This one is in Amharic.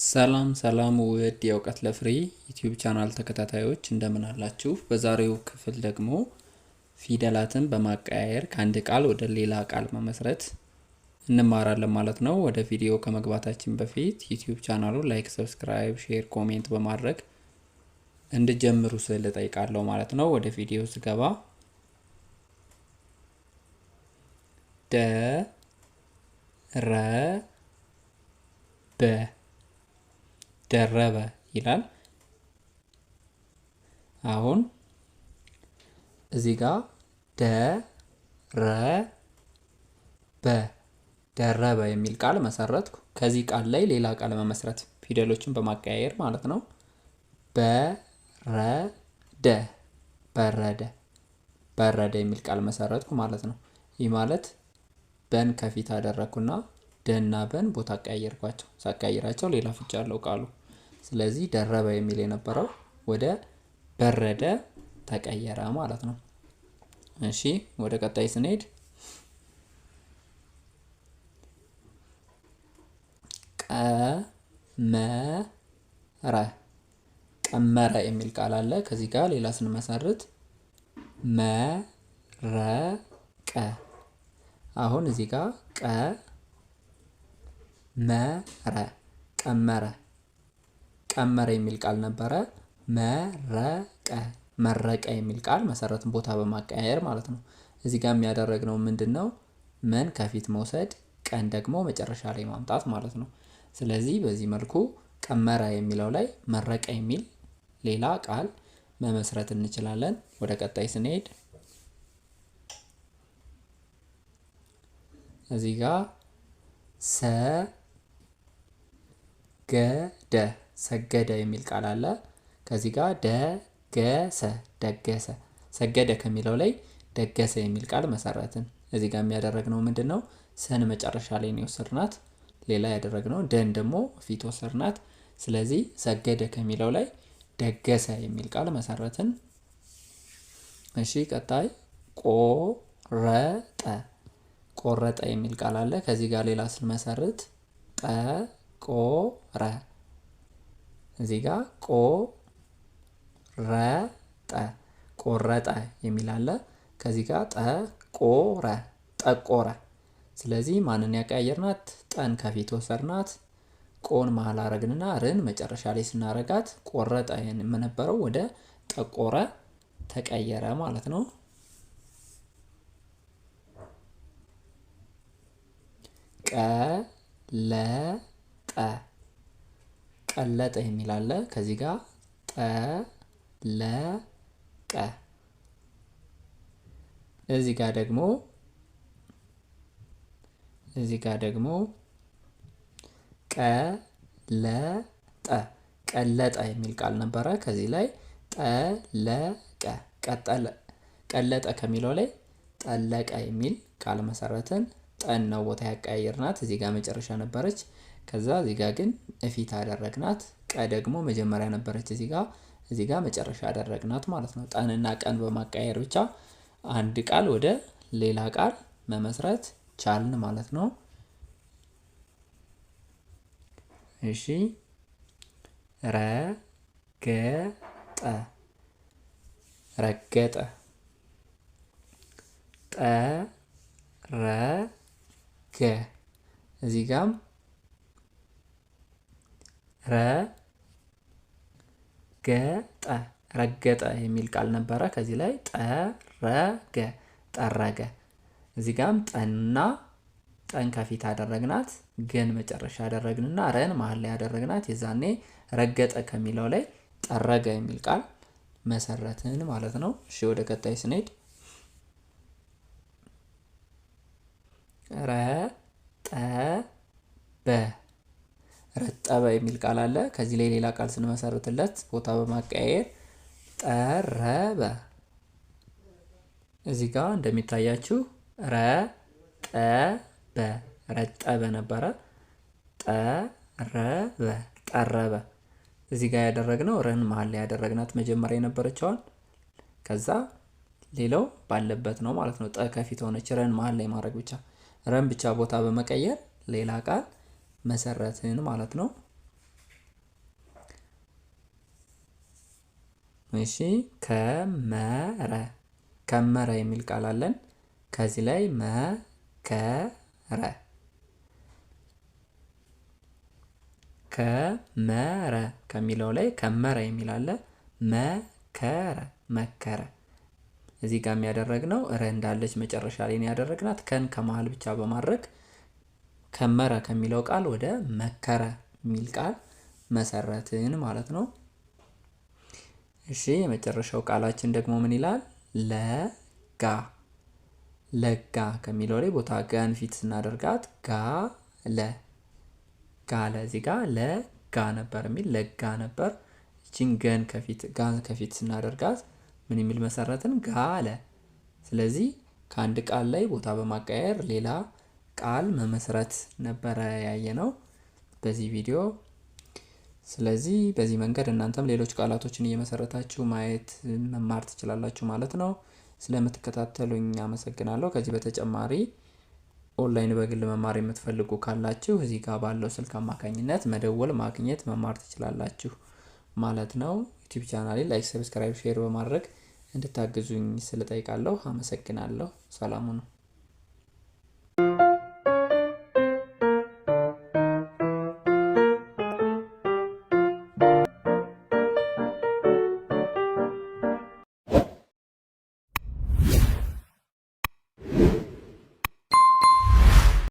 ሰላም ሰላም ውድ የእውቀት ለፍሬ ዩቲዩብ ቻናል ተከታታዮች እንደምን አላችሁ? በዛሬው ክፍል ደግሞ ፊደላትን በማቀያየር ከአንድ ቃል ወደ ሌላ ቃል መመስረት እንማራለን ማለት ነው። ወደ ቪዲዮ ከመግባታችን በፊት ዩቲዩብ ቻናሉ like፣ subscribe፣ share፣ comment በማድረግ እንድጀምሩ ስል እጠይቃለሁ ማለት ነው። ወደ ቪዲዮ ስገባ ደ ረ በ ደረበ ይላል። አሁን እዚህ ጋር ደ ረ በ ደረበ የሚል ቃል መሰረትኩ። ከዚህ ቃል ላይ ሌላ ቃል መመስረት ፊደሎችን በማቀያየር ማለት ነው። በረደ በረደ በረደ የሚል ቃል መሰረትኩ ማለት ነው። ይህ ማለት በን ከፊት አደረግኩና ደና በን ቦታ አቀያየርኳቸው። ሳቀያየራቸው ሌላ ፍቻ አለው ቃሉ። ስለዚህ ደረበ የሚል የነበረው ወደ በረደ ተቀየረ ማለት ነው። እሺ ወደ ቀጣይ ስንሄድ ቀመረ ቀመረ የሚል ቃል አለ። ከዚህ ጋር ሌላ ስንመሰርት መረቀ። አሁን እዚህ ጋር ቀ መረ ቀመረ ቀመረ የሚል ቃል ነበረ። መረቀ መረቀ የሚል ቃል መሰረትን ቦታ በማቀያየር ማለት ነው። እዚህ ጋር የሚያደረግነው ምንድን ነው? መን ከፊት መውሰድ፣ ቀን ደግሞ መጨረሻ ላይ ማምጣት ማለት ነው። ስለዚህ በዚህ መልኩ ቀመረ የሚለው ላይ መረቀ የሚል ሌላ ቃል መመስረት እንችላለን። ወደ ቀጣይ ስንሄድ እዚህ ጋር ሰገደ ሰገደ የሚል ቃል አለ። ከዚህ ጋር ደገሰ ደገሰ ሰገደ ከሚለው ላይ ደገሰ የሚል ቃል መሰረትን። እዚህ ጋር የሚያደረግነው ምንድን ነው? ሰን መጨረሻ ላይ ነው የወሰድናት። ሌላ ያደረግነው ደን ደግሞ ፊት ወሰድናት። ስለዚህ ሰገደ ከሚለው ላይ ደገሰ የሚል ቃል መሰረትን። እሺ ቀጣይ ቆረጠ ቆረጠ የሚል ቃል አለ። ከዚህ ጋር ሌላ ስንመሰርት ጠቆረ። እዚህ ጋር ቆረጠ ቆረጠ የሚል አለ። ከዚህ ጋር ጠቆረ ጠቆረ። ስለዚህ ማንን ያቀያየርናት? ጠን ከፊት ወሰድናት፣ ቆን መሀል አረግንና ርን መጨረሻ ላይ ስናረጋት ቆረጠ የነበረው ወደ ጠቆረ ተቀየረ ማለት ነው። ቀለጠ ቀለጠ የሚል አለ። ከዚህ ጋር ጠለቀ። እዚህ ጋር ደግሞ እዚህ ጋር ደግሞ ቀለጠ ቀለጠ የሚል ቃል ነበረ። ከዚህ ላይ ጠለቀ ቀጠለ ቀለጠ ከሚለው ላይ ጠለቀ የሚል ቃል መሰረትን። ጠን ነው ቦታ ያቀያየርናት። እዚህ ጋር መጨረሻ ነበረች። ከዛ እዚህ ጋር ግን እፊት አደረግናት። ቀ ደግሞ መጀመሪያ ነበረች እዚህ ጋር እዚህ ጋር መጨረሻ አደረግናት ማለት ነው። ጠንና ቀን በማቀያየር ብቻ አንድ ቃል ወደ ሌላ ቃል መመስረት ቻልን ማለት ነው። እሺ ረገጠ ረገጠ ጠረገ እዚህ ጋም ረገጠ ረገጠ የሚል ቃል ነበረ። ከዚህ ላይ ጠረገ ጠረገ። እዚህ ጋም ጠንና ጠን ከፊት አደረግናት፣ ገን መጨረሻ አደረግንና ረን መሀል ላይ አደረግናት። የዛኔ ረገጠ ከሚለው ላይ ጠረገ የሚል ቃል መሰረትን ማለት ነው። እሺ ወደ ቀጣይ ስንሄድ ረጠበ ረጠበ የሚል ቃል አለ። ከዚህ ላይ ሌላ ቃል ስንመሰርትለት ቦታ በማቀያየር ጠረበ። እዚህ ጋር እንደሚታያችሁ ረጠበ ረጠበ ነበረ። ጠረበ ጠረበ። እዚህ ጋር ያደረግነው ረን መሀል ላይ ያደረግናት መጀመሪያ የነበረችዋን ከዛ ሌላው ባለበት ነው ማለት ነው። ጠ ከፊት ሆነች። ረን መሀል ላይ ማድረግ ብቻ ረን ብቻ ቦታ በመቀየር ሌላ ቃል መሰረትን ማለት ነው። እሺ ከመረ ከመረ የሚል ቃል አለን። ከዚህ ላይ መከረ ከመረ ከሚለው ላይ ከመረ የሚል አለ። መከረ መከረ። እዚህ ጋር የሚያደረግነው ረ እንዳለች መጨረሻ ላይ ያደረግናት ከን ከመሀል ብቻ በማድረግ ከመረ ከሚለው ቃል ወደ መከረ የሚል ቃል መሰረትን ማለት ነው። እሺ የመጨረሻው ቃላችን ደግሞ ምን ይላል? ለጋ ለጋ ከሚለው ላይ ቦታ ጋን ፊት ስናደርጋት ጋለ ጋለ። እዚህ ጋር ለጋ ነበር የሚል ለጋ ነበር። ይቺን ገን ከፊት ጋን ከፊት ስናደርጋት ምን የሚል መሰረትን? ጋለ። ስለዚህ ከአንድ ቃል ላይ ቦታ በማቀየር ሌላ ቃል መመስረት ነበረ ያየነው በዚህ ቪዲዮ። ስለዚህ በዚህ መንገድ እናንተም ሌሎች ቃላቶችን እየመሰረታችሁ ማየት መማር ትችላላችሁ ማለት ነው። ስለምትከታተሉኝ አመሰግናለሁ። ከዚህ በተጨማሪ ኦንላይን በግል መማር የምትፈልጉ ካላችሁ እዚህ ጋር ባለው ስልክ አማካኝነት መደወል፣ ማግኘት፣ መማር ትችላላችሁ ማለት ነው። ዩቲዩብ ቻናሌ like፣ subscribe፣ share በማድረግ እንድታግዙኝ ስል እጠይቃለሁ። አመሰግናለሁ። ሰላሙ ነው።